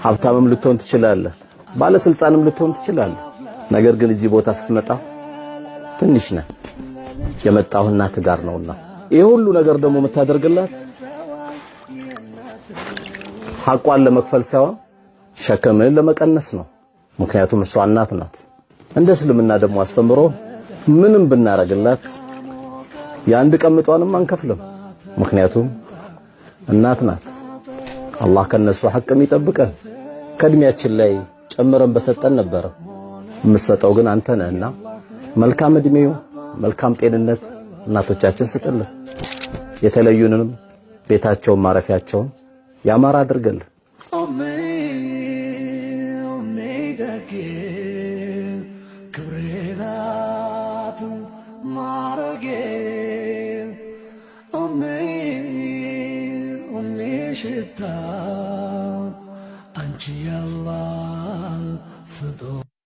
ሀብታምም ልትሆን ትችላለህ፣ ባለስልጣንም ልትሆን ትችላለህ። ነገር ግን እዚህ ቦታ ስትመጣ ትንሽ ነህ። የመጣሁ እናትህ ጋር ነውና ይሄ ሁሉ ነገር ደግሞ የምታደርግላት ሐቋን ለመክፈል ሳይሆን ሸክምህን ለመቀነስ ነው። ምክንያቱም እሷ እናት ናት። እንደ እስልምና ደግሞ አስተምሮ ምንም ብናረግላት የአንድ ቀምጧንም አንከፍልም። ምክንያቱም እናት ናት። አላህ ከነሱ ሐቅም ይጠብቀን። ከእድሜያችን ላይ ጨምረን በሰጠን ነበር። የምትሰጠው ግን አንተ ነህና መልካም እድሜው መልካም ጤንነት እናቶቻችን ስጥልን። የተለዩንም ቤታቸውን ማረፊያቸውን ያማረ አድርገልን። ደጌ ክብሬ ናት ማረጌ ሽታ አንቺ ያላ ስጦታ።